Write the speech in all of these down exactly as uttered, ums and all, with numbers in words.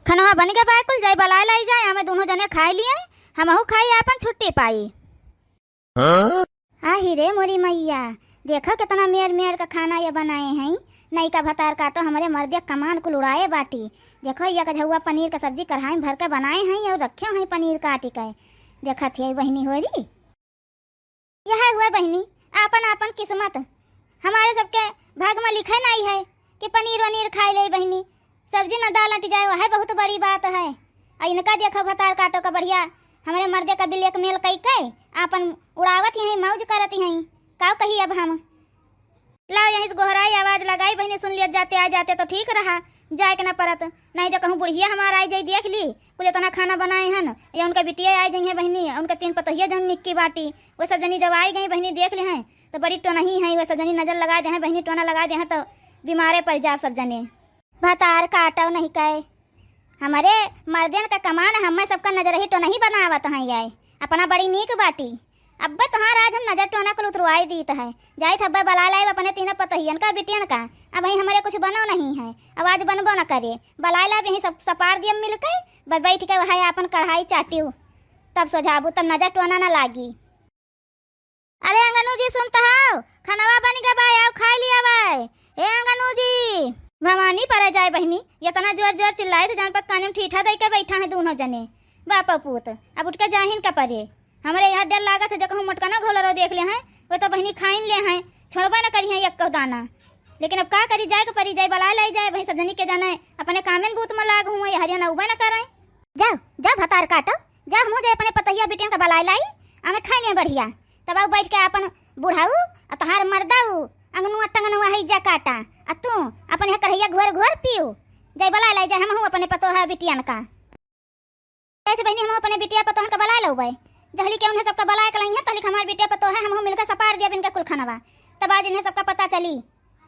खनवा बनि गए बा कुल, जाई बलाए लाई जाए, हमें दुनो जने खाए लिए, हमहू खाई आपन छुट्टी पाई। हाँ? आही रे मोरी मैया, देखो केतना मेर मेर का खाना ये बनाए हैं। नइका भतार काटो, हमरे मर्दे कमान कुल उड़ाए बाटी। देखो, एक झउआ पनीर का सब्जी कढ़ाई में भर के बनाए हैं अउर रखे हैं पनीर काटि के। देखत ही बहिनी होरी। यह हुए बहिनी, आपन आपन किस्मत। हमारे सबके भाग में लिखे नाई है कि पनीर वनीर खाए ले बहिनी। सब्जी न दाल अटि जाए, वह बहुत बड़ी बात है। अउर इनका देखो भतार काटो का बढ़िया, हमरे मर्दे का blackmail कई के आपन उड़ावत ही हैं, मौज करत ही हैं। काउ कही अब हम? लाओ, यहीं से गोहराई आवाज लगाई बहिनी, सुन लियत जाते, आ जाते तो ठीक रहा, जाए के ना परत। नहीं जो कहूँ बुढ़िया हमार आई जाई, देख ली, कुल इतना खाना बनाए हन, या उनका बिटिया आई जाई है बहिनी, उनका तीन पतोहिया जन निक्की बाटी, वो सब जनी जब आई गई बहिनी, देख ले हैं, तो बड़ी टोनही है, वो सब जनी नजर लगा दे हैं बहिनी, टोना लगा दे हैं, तो बीमारे पड़ जाओ सब जने। भतार काटो नहीं कहे। हमरे मर्दन का कमान हमें सबका नजर ही टोनही बनावत हैं ये। अपना बड़ी नीक बाटी। अब्बे तोहार आज हम नजर टोना कुल उतरवाई दीत है। जाइत हब्बे बलाए लाइब अपने तीनों पतोहियन का बिटियन का। अबहीं हमरे कुछ बनो नहीं है। अब आज बनबो न करे। बलाए लाइब यहीं सब सपार दियब मिलके। ब-, बैठ के वहाँ आपन कढ़ाई चाटियो। तब सोझाबू, तब नजर टोना न लागी। अरे अंगनू जी, सुनत हौ? खनवा बनि गए बा, आउ खाइ लिया बा। ए अंगनू जी, भवानी परे जाए बहिनी, इतना जोर जोर चिल्लाइत है, जान पत काने में ठीठा दइ के बैठा है दुनो जने, बाप अउर पूत। अब उठ के जाहिन का परे। हमरे यहाँ डर लागत है, जो कहूँ मोटकना घोलरो देख ले हैं, वो तो बहिनी खाइन ले हैं, छोड़बे न करी हैं एक्को दाना। लेकिन अब का करी, जाए के परी, जाए बलाए लाई जाए, वही सब जनी के जाने अपने कामेन बूत में लाग हुआ, ये हरिया न उबे न करें। जाओ, जाओ भतार काटो, जाओ हमहू जाए अपने पतोहिया बिटियन का बलाए लाई, हमें खाए लिए बढ़िया। तब आउ बैठ के आपन बुढ़ाऊ, आ तोहार मर्दाऊ, अंगनुआ टंगनुआ है जा काटा, आ तू अपन यह करहिया घोर घोर पीऊ, जाए बलाए लाई जाए हमहू अपने पतोहा बिटियन का। जैसे बहिनी हमहू अपने बिटिया पतोहन का बलाए लउबे, जहली के उन्हें सबका बलाए के लइहें, तहली के हमार बिटिया पतोह है, हमहू मिलकर सपार दिया बिनका कुल खनवा, तब आज इन्हें सबका पता चली।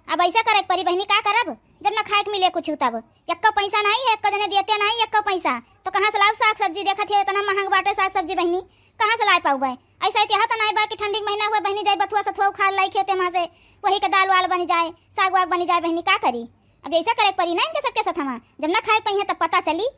अब ऐसा करे के परी बहिनी, का करब, जब न खाए के मिले कुछ तब। एक्को पैसा नहीं है, एक्को जने देते नहीं एक्को पैसा, तो कहाँ से लाऊ साग सब्जी? देखत है इतना महंग बाटे साग सब्जी बहिनी, कहाँ से लाए पाऊबे? ऐसा इतिहास तो नहीं बा कि ठंडी के महीना हुए बहिनी जाए बथुआ सथुआ उखाड़ लाई खेते में से, वही के दाल वाल बनी जाए, साग वाग बनी जाए बहिनी, का करी? अब ऐसा करे के परी ना इनके सबके साथ हमा, जब ना खाए के पइहे तब पता चली।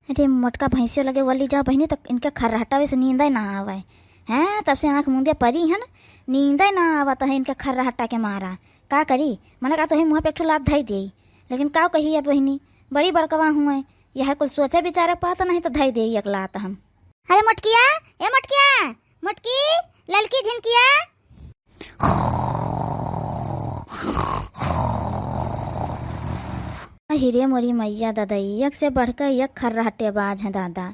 अरे मोटका भैंसियो लगे वली जाओ बहिनी, तो इनके खर्राटा वैसे नींदे ना आवे। हैं, तब से आँख मूंदे परी हन, नींदे ना आवत है इनके खर्राटा के मारा। का करी, मने का तो ही मुँह पे एक ठो लात धई देई, लेकिन का कही अब बहिनी, बड़ी बड़कवा हुए, यह कुल सोचे विचारे पात नहीं तो धई देई एक लात हम। अरे मोटकिया, ए मोटकिया, मोटकी, ललकी झिनकिया। अहि रे मोरी मैया ददई, एक से बढ़ के एक खर्राटेबाज हैं दादा।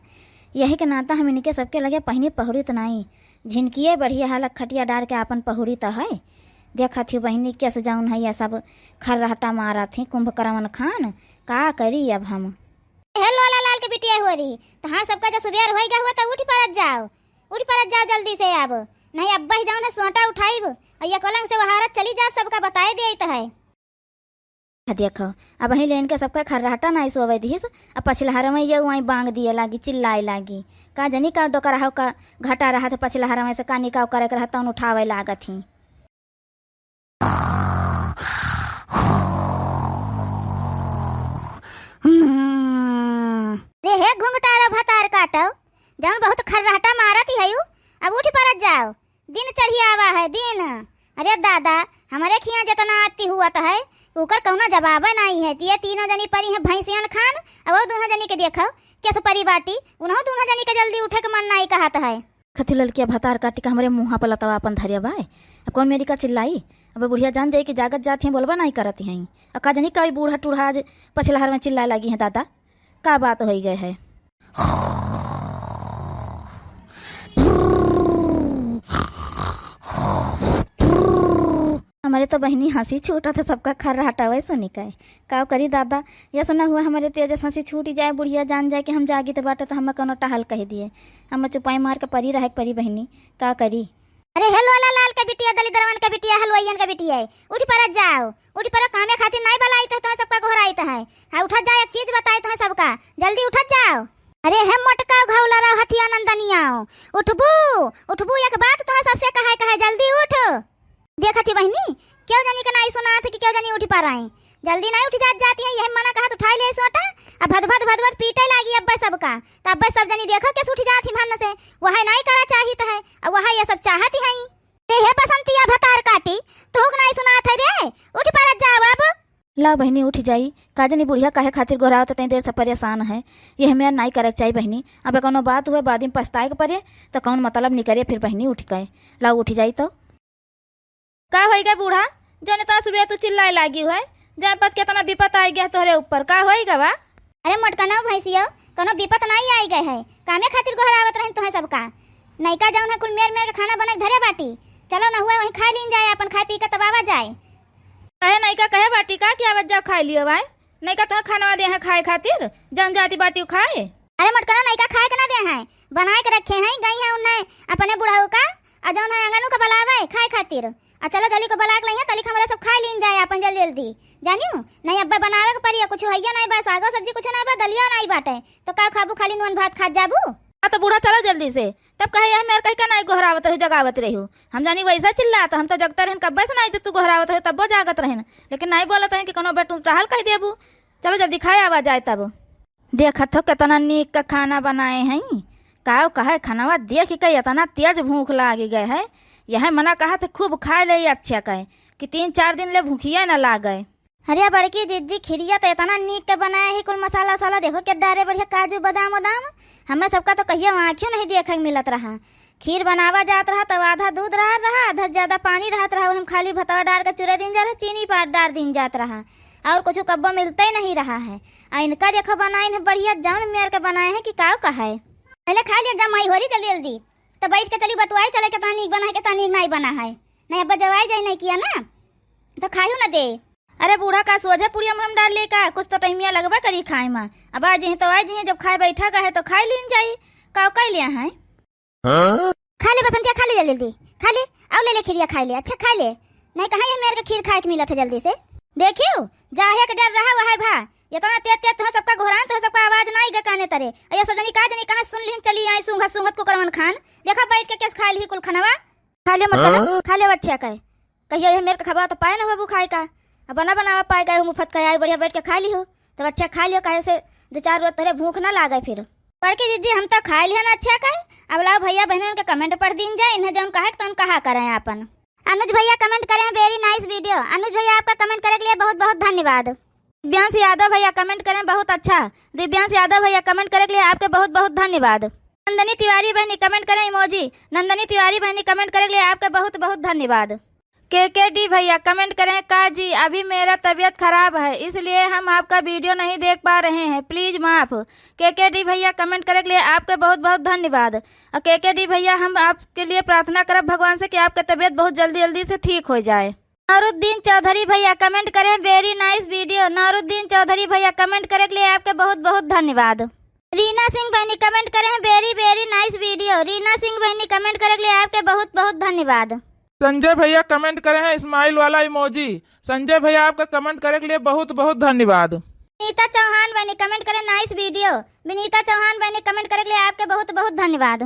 यही के नाता हम इनके सबके लगे पहिनी पहुड़ित नाई। झिनकिए बढ़िया हालत खटिया डार के आपन पहुड़ित है। देखत ही बहिनी केस जौन है, ये सब खर्राटा मारत ही कुंभकर्मन खान। का करी अब हम? हे लोला लाल के बिटिया होरी, तहार सबका जो सुबेर होई गए हुआ तो उठ परत जाओ, उठ परत जाओ जल्दी से अब। नहीं अब्बा ही जौन है सोटा उठाइब, अउर ये पलंग से वहारत चली जाओ, सबका बताए देइत है। देखो, अबहीं ले इनके सबका खर्राटा नाई सोवे दिहिस, अब पछिलहरवे ये उआई बांग दिए लागी, चिल्लाए लागी। का जनी का डोकराहो का घटा रहा था पछिलहरवे से का निकाव करे के रहा तौन उठावे लागत ही। रे हे घुंघटारा भतार काटो, जौन बहुत खर्राटा मारत ही हयू, अब उठ परत जाओ, दिन चढ़ी आवा है, दिन। अरे दादा, हमरे खिया जितना आती हुआ तो है, ओकर कौनो जवाबे नाई है। ये तीनों जनी परी हैं भैंसियन खान, अब वो दोनों जनी के देखो, कैसे परी बाटी, उन्हों दोनों जनी के जल्दी उठे के मन नाई कहत है। कथी ललकिया भतार काटी के हमरे मुँहा पर लतवा अपन धरिया बाय। अब कौन मेरी का चिल्लाई? अब बुढ़िया जान जाई कि जागत जात ही बोलबा नाई करत ही। अब का जनी का ई बूढ़ा टूढ़ा आज पछिलहरवे चिल्लाए लागी है दादा, का बात होई गए है? हमरे तो बहिनी हँसी छूटत है सबका खर्राटा वै सुनी के। का करी दादा, या सुना हुआ हमरे तेजस हँसी छूटी जाए, बुढ़िया जान जाए कि हम जागित बाटे तो हमें कौनो टहल कह दिए। हमें चुपाई मार के परी रहे के परी बहिनी, का करी? अरे हे लोला लाल के बिटिया, दलिद्रवन के बिटिया, हलवाइयन के बिटिया, उठ परत जाओ, उठ परो, कामे खातिर नाई बलाइत है, तोहे सबका गोहराइत है। हाँ, उठत जाओ, एक चीज बताई तोहे सबका, जल्दी उठत जाओ। अरे हे मोटका घौला रहो हथिया नंदनिया, उठबू, उठबू, एक बात तोहे सबसे कहे, कहे, जल्दी उठ। देखत ही बहिनी, केहू जनी के नाई सुनात कि केहू उठि पारइ। जल्दी नाहीं उठि जात जाती हैं, यही मना कहत उठाइ लेइ सोटा। अब भद भद भद भद पीटइ लागी अब्बइ सबका। त अब्बइ सब जनी देखो केस उठि जात ही भन्न से। वहइ नाहीं करा चाहित है, अब वहइ ये सब चाहत ही हैं। ए हे बसंतिया भतार काटी, तुहुक नाहीं सुनात है रे, उठि पारत जाव अब। लाव बहिनी उठि जाई, का जनी बुढ़िया काहे खातिर गोहरावत तई देर से परेसान है। यह मेर नाहीं करक चाही बहिनी, अब कउनो बात हुए बाद में पछताए के परे, त कउन मतलब निकरे फिर बहिनी उठि के। लाव उठि जाई तउ। का होइ गए बूढ़ा, जौन इतना सुबह तू चिल्लाए लागी हुए, जान पात केतना विपत आइ गए तोहरे ऊपर, का होइ गवा? अरे मोटकनउ भैंसियो, कउनो विपत नाहीं आइ गए है, कामे खातिर गोहरावत रहिन तोहइ सबका। नइका जौन है कुल मेर मेर के खाना बनइ के धरे बाटी, चलो न हुए वहीं खाइ लीन जाए, आपन खाइ पी के तब आवा जाए। कहे नइका कहे बाटी का कि आवत जाव खाइ लियो वाए, नइका तोहइ खानवा देहे खाए खातिर, जौन जाति बाटी उ खाए। अरे मोटकनउ नइका खाए के न देहे, बनाइ के रखे हैं, गई हैं उन्हें अपने बुढ़ऊ का, अ जौन है अंगनू के बलावइ खाए खातिर। अ चलो जल्दी को बलाक लइहें, तलिक हमरा सब खाइ लीन जाए आपन जल्दी जल्दी। जानिउ, नाहीं अब्बइ बनावे के परी, कुछ हइया नाहीं बा, सागो सब्जी कुछ नाहीं बा, दलिया नाहीं बाटइ, त का खाबू, खाली नून भात खात जाबू? हाँ त बूढ़ा चलो जल्दी से। तब कहे यह मेर कहि का नाहीं गोहरावत रहिउ, जगावत रहिउ। हम जानी वइसा चिल्लात, हम त जगते रहिन कब्बइ से नाहीं, जब तू गोहरावत रहिउ तब्बो जागत रहिन, लेकिन नाहीं बोलत रहिन कि कउनो बेटुन टहल कहि देबू। चलो जल्दी खाए आवा जाए तब। देखत हो केतना नीक क खाना बनाए हई। काउ कहइ खनवा देखि के एतना तेज भूख लागि गए है। यहइ मना कहत है खूब खाइ लेइ अच्छे कइ कि तीन चार दिन ले भूखिया न लागइ। अरे बड़की जिज्जी, खिरिया त एतना नीक क बनाए ही, कुल मसाला वसाला देखो के डारे बढ़िया, काजू बादाम उदाम। हमइ सबका त कहियो आँखियो नाहीं देखइ क मिलत रहा। खीर बनावा जात रहा तउ आधा दूध रहत रहा, आधा ज्यादा पानी रहत रहा, ओहिम खाली भतवा डार के चुरे दीन जात रहा, चीनी पा-, डार दीन जात रहा, अउर कुछ कब्बो मिलतइ नहीं रहा है। अ इनका देखो बनाइन है बढ़िया, जौन मेर के बनाए हैं कि काउ कहइ। पहिले खाइ लिया जा माई होरी जल्दी जल्दी, त बइठ के चली बतुआई चले केतना नीक बना है, केतना नीक नाहीं बना है। नाहीं अब्बइ जवाई जाइ नाहीं किया न, त खाइउ न दे। अरे बूढ़ा का सोझे पुड़िया मुँह में डार ले का, कुछ त टहमिया लगबइ करी खाए मा। अब आइ जइहें तउ आइ जइहें, जब खाए बइठा गए है तउ खाइ लीन जाई, काउ कइ लिया है। हाँ? खा ले बसंतिया, खा ले जल्दी, खा ले, अउ ले ले खिरिया खाइ ले, अच्छा खाइ ले, नाहीं कहाँ यह मेर के खीर खाए के मिलत है जल्दी से। देखिउ, जाहे के डर रहा वहइ भा, एतना तेज तेज तोहइ सबका गोहराइन, तोहइ सबका आवाज नाहीं गए काने तरे। अ यह सब जनी का जनी कहाँ सुन लिहिन चली आइ सूंघत सूंघत कुकरवन खान। देखा बइठ के केस खाइ लिही कुल खनवा। खा ले मोटकनउ, हाँ? खा ले बच्चा कइ। कहियो यह मेर के खबा त पाए न होबू खाए का। अब बना बनावा पाए गए हो मुफत का, आइ बढ़िया बइठ के खाइ लिहो। तब अच्छा खाइ लिहो, काहे से दो चार रोज तोहरे भूख न लागइ फिर। बड़की जिज्जी, हम त खाइ लिहन अच्छा कइ। अब लाव भइया बहिनन के comment पढ़ दीन जाए, इन्हें जौन कहे के तौन कहा करइँ आपन। अनुज भइया comment करें, very nice video। अनुज भइया, आपका comment करे के लिए बहुत बहुत धन्यवाद। दिव्यांश यादव भइया comment करें, बहुत अच्छा। दिव्यांश यादव भइया comment करे के लिए आपके बहुत बहुत धन्यवाद। नंदनी तिवारी बहनी comment करें, emoji। नंदनी तिवारी बहनी comment करे के लिए आपके बहुत बहुत धन्यवाद। के के डी भइया comment करें, का जी, अभी मेरा तबीयत खराब है, इसलिए हम आपका video नहीं देख पा रहे हैं, please माफ। के के डी भइया comment करे के लिए आपके बहुत बहुत धन्यवाद। अ के के डी भइया, हम आपके लिए प्रार्थना करब भगवान से कि आपके तबीयत बहुत जल्दी जल्दी से ठीक होइ जाए। नौरुद्दीन चौधरी भइया comment करें, very nice video। नौरुद्दीन चौधरी भइया comment करे के लिए आपके बहुत बहुत धन्यवाद। रीना सिंह बहनी comment करें, very very nice video। रीना सिंह बहनी comment करे के लिए आपके बहुत बहुत धन्यवाद। संजय भइया comment करें हैं smile वाला emoji। संजय भइया, आपका comment करे के लिए बहुत बहुत धन्यवाद। विनीता चौहान बहनी comment करें, nice video। विनीता चौहान बहनी comment करे के लिए आपके बहुत बहुत धन्यवाद।